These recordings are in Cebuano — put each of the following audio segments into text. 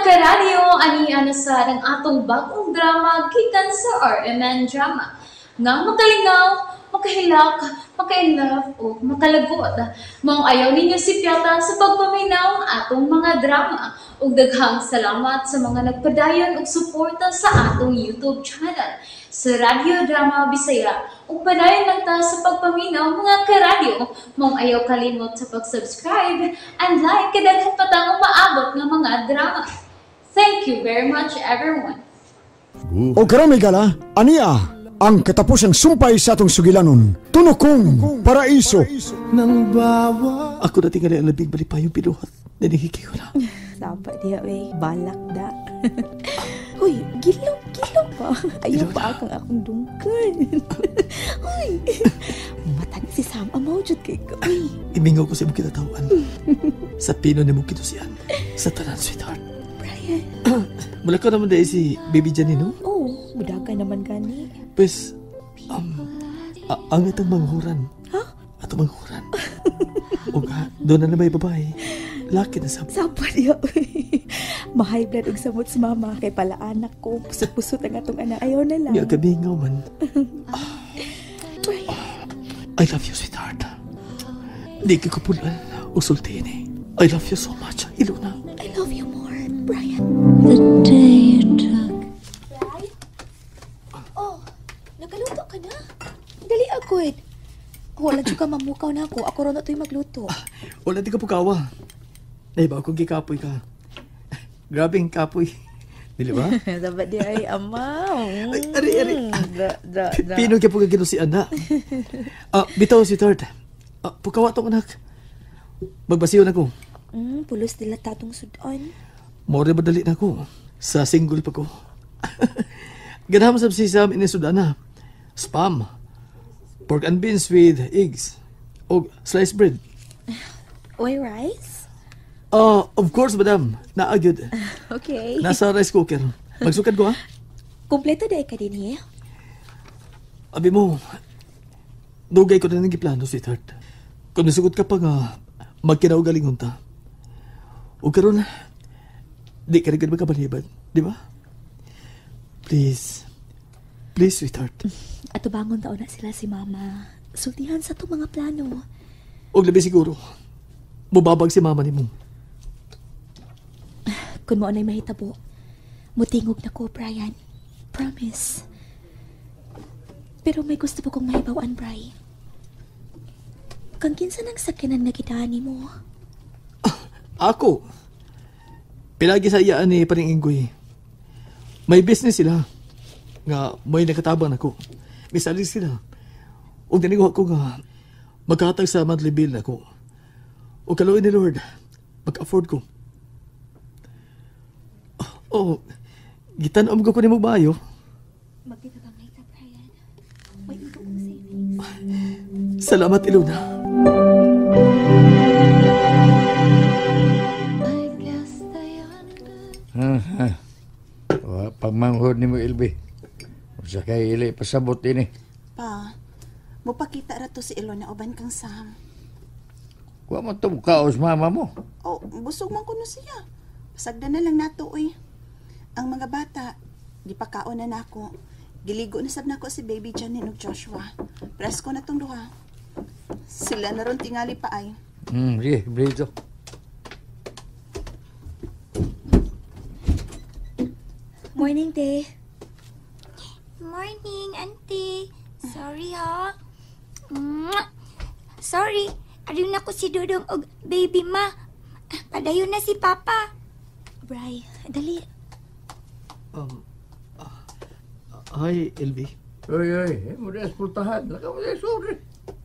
Karadyo, ani ana sa ang atong bagong drama gikan sa RMN Drama. Nga makalingaw, makahilak, maka-inlove o makalagot. Maong ayaw ninyo sipyata sa pagpaminaw ang atong mga drama. Ug daghang salamat sa mga nagpadayon og suporta sa atong YouTube channel sa Radyo Drama Bisaya. Ug padayon lang ta sa pagpaminaw, mga karadyo. Maong ayaw kalimot sa pag-subscribe and like kay daghan pa tang umaabot nga mga drama. Thank you very much, everyone. O karon, higala, ania ang katapusang sumpay sa atong sugilanon. Tunokong Paraiso. Ng bawat Ako na tingali ang labing malipayong binuhat na nihiki ko na. Sapa diha we, balak da. Uy, gilong, gilong pa. Ayaw pa akong akong dungkan. Uy, mata ni si Sam, amaw jud kay ko. Uy, Imingaw ko sa imong kinatawan. Sa pino ni mong kinusian. Sa tanan, sweetheart. Brian. Mula ko naman dahil si Baby Janine, no? Oh, mudaga naman gani. Pues, ang itong manghuran. Ha? Atong manghuran. O ga, doon na may babae. Laki na sa Sapa diha, uy. Mahay blood og samot si mama kay pala anak ko. Pusot-pusot ang atong anak. Ayaw na lang. Nga gamingaw man. Brian. I love you, sweetheart. Di ka kapulan o sultihin eh. I love you so much, Ilona. I love you more, Brian. The day you took Bri? Oh, nagaluto ka na? Dali agad. Wala jud ka mamukaw na ako. Ako ron na to'y magluto. Wala di ka pukawa. Naiba akong gikapoy ka. Grabe ang kapoy. Dili ba? Dapat di ay ama. Ay, ari, ari. Da, da, da. Pino kaya po si Ana. Ah, bitaw, sweetheart. Ah, pukawa tong anak. Magbasiyo na ko. Pulos nila tatong sudan. More madali na ko. Sa single pa ko. Ganahan sa si Sam ini sudana. Spam. Pork and beans with eggs. O sliced bread. Oy, rice? Ah, of course, madam. Naa gyud. Okay. Nasa rice cooker. Magsukad ko, ha? Kompleto dahil ka din, eh. Abi mo, dugay ko na nang giplano, sweetheart. Kung nasugot ka pa nga, magkinaugalingon ta. O karon, di ka rin ka magkabalibad, di ba? Please. Please, sweetheart. Ato bangon taon na sila si mama. Sultihan sa itong mga plano. Og labi siguro, mubabag si mama nimo. Kung mao na'y mahitabo, mutingog na ko, Brian. Promise. Pero may gusto po kong mahibawan, Bri. Kang kinsa nang sakyanan nga gidaan mo? Ako, pilagi sa iyaan ni Paring Inggoy. May business sila. Nga may nakatabang nako. Misalig sila. Og naniguha ko nga magkatag sa monthly bill nako. O kaluoy ni Lord, mag-afford ko. Oh, gitan-om ko nimo bayo. Magtitabang ta, Brian. May igo kong savings. Salamat, Ilona. I guess they Ha, wa pagmanghod nimo, Ilbi. Usa kay ili pasabot ini. Pa, mupakita ra to si Ilona uban kang Sam. Wa man to kaos mama mo. Oh, busog man kuno siya. Pasagdan na lang nato oy. Ang mga bata, gipakaon na nako. Giligo na sab nako si Baby Janine ug Joshua. Presko na tong duha. Sila na ron tingali pa ay. Sige, brito. Morning, te. Morning, Auntie. Sorry, ha. Mwah! Sorry, ariw na ko si Dudong og baby ma. Padayon na si Papa. Bri, dali. Hi, LV. Oy, oy, eh, mo na pultahan. Laka mo na sorry.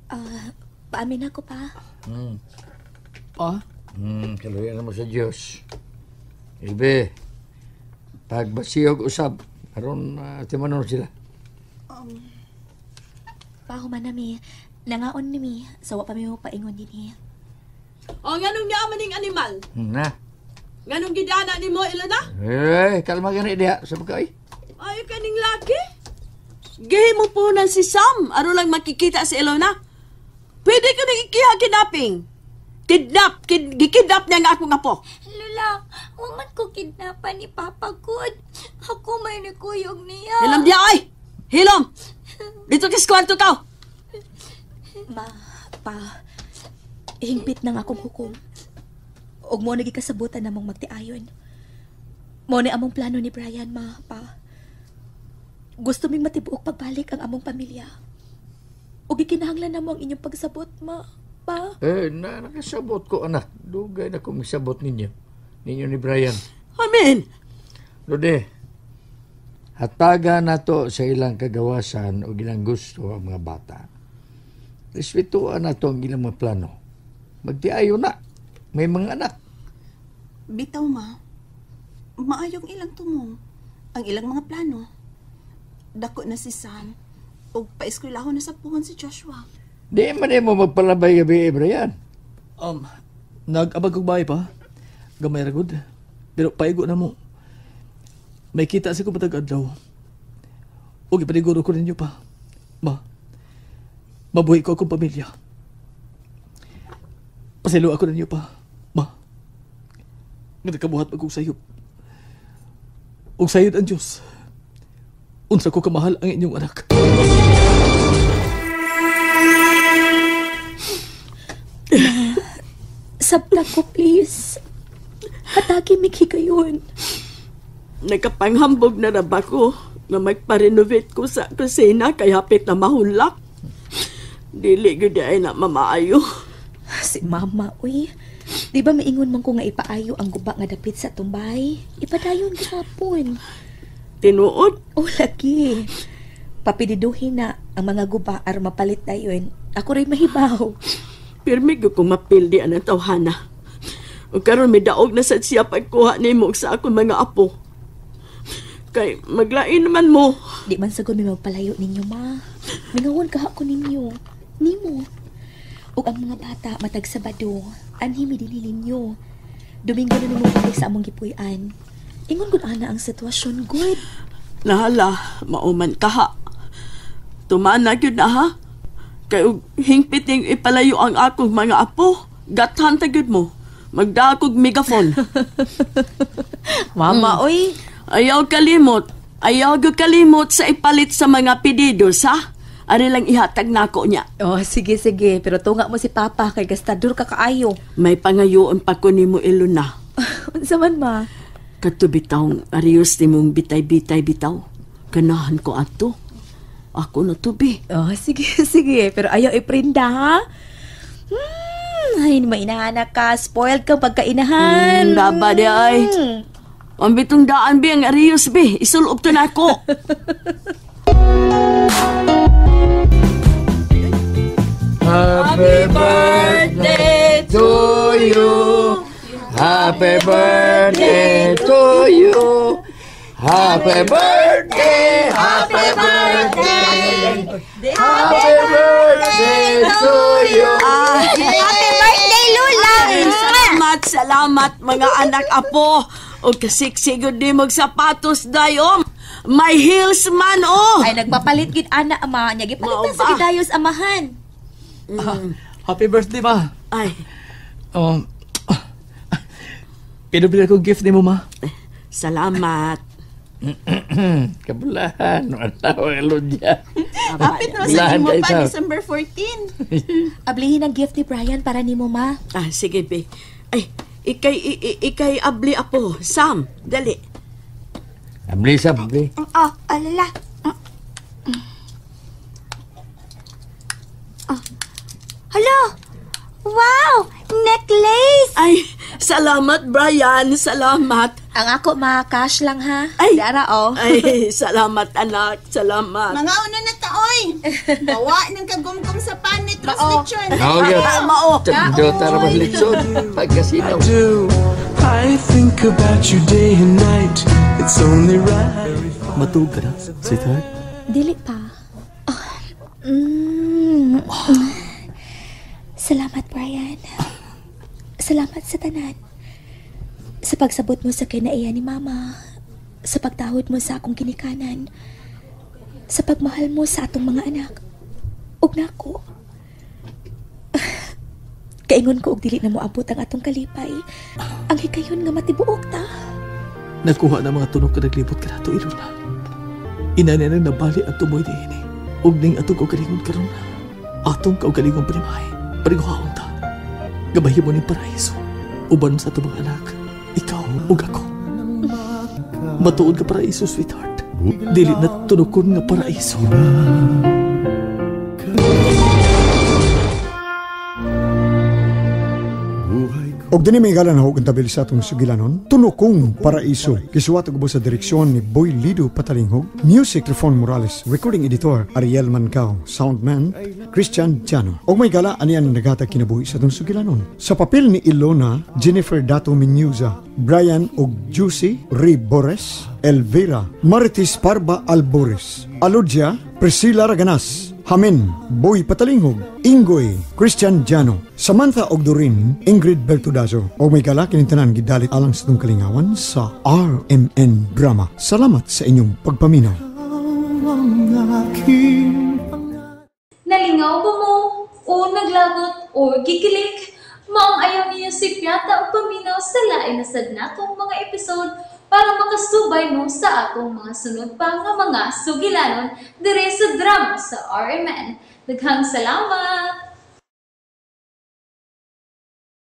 Ah, paamin ako pa. Pa? Kaluyan na mo sa Diyos. Ilbi, pagbasiyog usab, aron timanon sila. Pahuman na mi. Nangaon ni mi. Sawa pa mi mo paingon din eh. O, nganong niya maning animal? Na. Nganong gidana ni mo, Ilona? Eh, kalma gani diha sa pagkaay. Ay, kaning laki. Gihimo po na si Sam, aron lang makikita si Ilona. Pwede ko nang ikiha kidnapping. Kidnap, gikidnap niya nga akong apo. Lula, wa man ko ko kidnapan ni Papa gud. Ako may nikuyog niya. Hilom diya oy! Hilom! Dito ka sa kwarto ka! Ma, pa, hingpit nang akong hukom. Og mo nagikasabutan namong magtiayon. Mo ni among plano ni Brian, ma, pa. Gusto ming matibuok pagbalik ang among pamilya. Ug gikinahanglan namo ang inyong pagsabot, ma, pa. Eh, nakasabot ko, anak. Dugay na ko misabot ninyo. Ninyo ni Brian. Amen! Lode, hataga na to sa ilang kagawasan o ilang gusto ang mga bata. Respetuan na to ang ilang mga plano. Magtiayo na. May mga anak. Bitaw, ma. Maayong ilang tumong. Ang ilang mga plano. Dako na si Sam. O paeskwelahon na sa puhon si Joshua. Di man mo magpalabay gabi, Brian. Nag-abag kog bahay pa. Gamay ra gud. Pero paigo na mo. May kita sa ko matag adlaw. O ipaniguro ko ninyo pa. Ma, mabuhi ko akong pamilya. Pasilo ako ninyo pa. Ma, nga nagkabuhat magkong sayop. Og sayod ang Diyos. Unsa ko kamahal ang inyong anak. Ma, sabta ko please. Hatagi mikhigayon. Nagkapanghambog na raba ko nga magpa-renovate ko sa kusina kay hapit na mahulak. Dili gyud ay na mamaayo. Si mama, uy. Di ba maingon man ko nga ipaayo ang guba nga dapit sa tumbay? Ipadayon gihapon. Tinuod? O lagi. Papididuhin na ang mga guba aron mapalit dayon. Ako rin mahibaw. Pirmi gyud kong mapildi ang tawhana. Ug karon midaog na sad siya pagkuha nimo sa akong mga apo. Kay maglain naman mo. Di man sagol may magpalayo ninyo, ma. Mingawon kaha ko ninyo. Nimo. Ug ang mga bata matag Sabado, anhi mi dinhi ninyo. Domingo na nimo balik sa among gipuy-an. Ingon gud ana ang sitwasyon, good. Nahala, mauman kaha. Tumana gyud na ha. Kay og hingpit ning ipalayo ang akong mga apo, gathan ta gyud mo. Magdakog megafon. Mama, oy. Ayaw kalimot. Ayaw gyud kalimot sa ipalit sa mga pedidos, ha? Ari lang ihatag nako niya. Oh, sige, sige. Pero tunga mo si Papa kay gastador ka kaayo. May pangayoon pa ko nimo Ilona. Unsa man, ma? Kadto bitawng arios nimong bitay-bitay bitaw. Ganahan ko ato. Ako na tubi. Oh, sige, sige. Pero ayaw iprinda, ha? Ay, mainahanak ka. Spoiled ka pagkainahan. Baba di ay. Ang bitong daan bi, ang arios bi. Isulob to na ako. Happy birthday to you. Happy birthday to you. Happy birthday, happy birthday. Happy birthday to you. Happy birthday, Lula! Salamat, salamat mga anak apo. O kasiksigod di magsapatos dayo. May heels man oh. Ay, nagpapalit gid ana ama. Nya gipalitan sa gidayos amahan. Happy birthday, ma. Ay. Pinabili akong gift ni mo, ma. Salamat. Kabulahan. Wala. Hapit na sa imo pa, December 14. Ablihin ang gift ni Brian para nimo, ma. Ah, sige, be. Ay, ikay abli apo. Sam, dali. Abli, Sam, abli. Oh, alala. Oh. Hala! Wow! Necklace! Ay, salamat, Brian. Salamat. Ang ako, ma, cash lang, ha? Ay, dara, oh. Ay, salamat, anak. Salamat. Mga una na taoy. Bawa ng kagumgum sa panit, lechon. Mao. Tara ba lechon? Pagkasinaw. I think about you day and night. It's only right. Matug ka na, sweetheart? Dili pa. Oh. Salamat, Brian. Salamat sa tanan. Sa pagsabot mo sa kinaiya ni Mama, sa pagtahod mo sa akong ginikanan, sa pagmahal mo sa atong mga anak, ug nako. Kaingon ko og dili na moabot ang atong kalipay. Ang hikayon nga matibuok ta. Nakuha na mga tunog ka naglibot ka nato, Ilona. Ina niya nang nabali at tumoy di ini. Ug ning atong kaugalingon karon. Atong kaugalingon panimahay. Pariguhaon ta. Gabahin mo ning paraiso. Uban sa atong mga anak. Ikaw ug ako. Matuod ka paraiso, sweetheart. Dili na tunukon nga paraiso. Og dinhi may gala na ang tabil sa atong sugilanon, Tunokong Paraiso. Gisuwat og ubos sa direksyon ni Boy Lido Patalinghog, Music Trifon Morales, Recording Editor Ariel Mancao, Soundman Christian Jano. Og may gala ani ang naghatag kinabuhi sa atong sugilanon. Sa papel ni Ilona, Jennifer Dato Minyuza, Brian og Juicy Ribores, Elvira, Marites Parba Albores, Aludja, Priscilla Raganas, Hamin, Boy Patalinghog, Ingoy, Christian Jano, Samantha Ogdorin, Ingrid Bertudazo. O may gala kinintanan gidalit alang sa itong kalingawan sa RMN Drama. Salamat sa inyong pagpaminaw. Nalingaw ba mo? O naglagot o gikilig? Maong ayaw niyo si Piata og paminaw sa lain na sad natong mga episode para makasubay mo sa atong mga sunod pa nga mga sugilanon dire sa drama sa RMN. Daghang salamat!